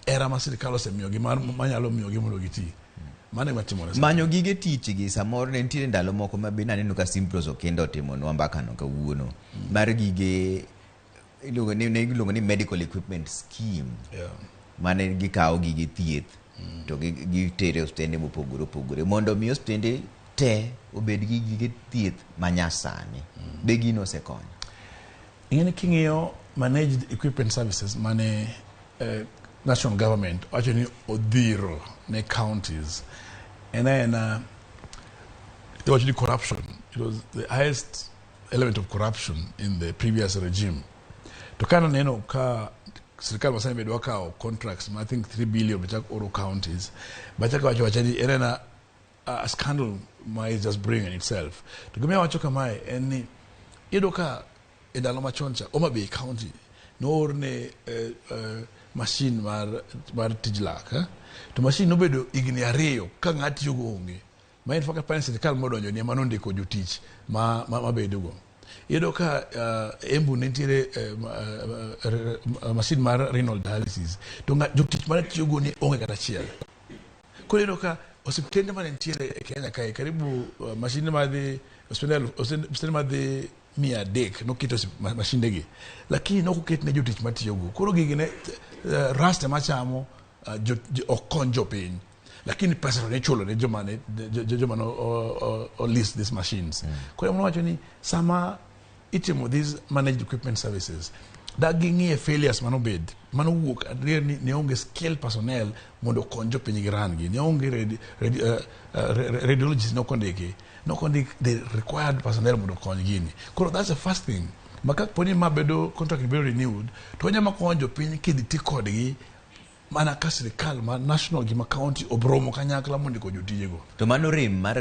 Era ma sirikal osemiyogi mar manyalo miyogi mondo giti. Mano ema timore sani. Manyo gige tich gi samoro ne nitiere ndalo moko ma be naneno ka Simpros Okendo otimonwa mbakano kawuono mar gige iluongo ni ne iluongo ni medical equipment scheme mane gikawo gige thieth to gitere osiptende mopogore opogore mondo mi osiptende te obed gi gige thieth manyasani. Be gino osekonyo? Ing'e ni king'iyo managed equipment services mane national government wacho ni odhiro ne counties en aena iwacho ni corruption, it was the highest element of corruption in the previous regime. To ka naneno ka sirikal masani be dwa kawo contracts ma I think 3 billion bachak oro counties, bachak wacho wacha ni en aena a scandal ma is just brewing in itself. To gima awacho kamae en ni iyudo ka e ndalo machon cha Homa Bay County noorne machine mar tij lak To machine nobedo higni 2 ka ng'a tiyogo onge. Ma in fact apani sirikal modonjo ni ema nondiko jotich ma mabedogo. Iyudo ka Embu ne nitiere machine mar renal dialysis to jotich mane tiyogo ni onge kata achiel. Koro iyudo ka osiptende mane nitiere e Kenya kae karibu mashinde madhi osiptende madhi 300 noketo mashinde gi, lakini nok oket ne jotich matiyogo. Koro gigi ne rust ema chamo ok kony jopiny, lakini pesa to nichulo ne joma ne joma no o lease these machines. Koro ema wacho ni sama itimo these managed equipment services, dak ging'iye failures manobed manowuok adier ni ne onge skilled personnel mondo okony jopiny gi run gi ne onge radiologist, nokondik the required personnel mondo okony gini. Koro that's the first thing ma ka poni ma bedo contract bedo renewed to wanyalo konyo jopiny kidhi ti kodgi mana ka sirikal ma national gi ma county obromo kanyakla mondiko jotijego. To mano rem mar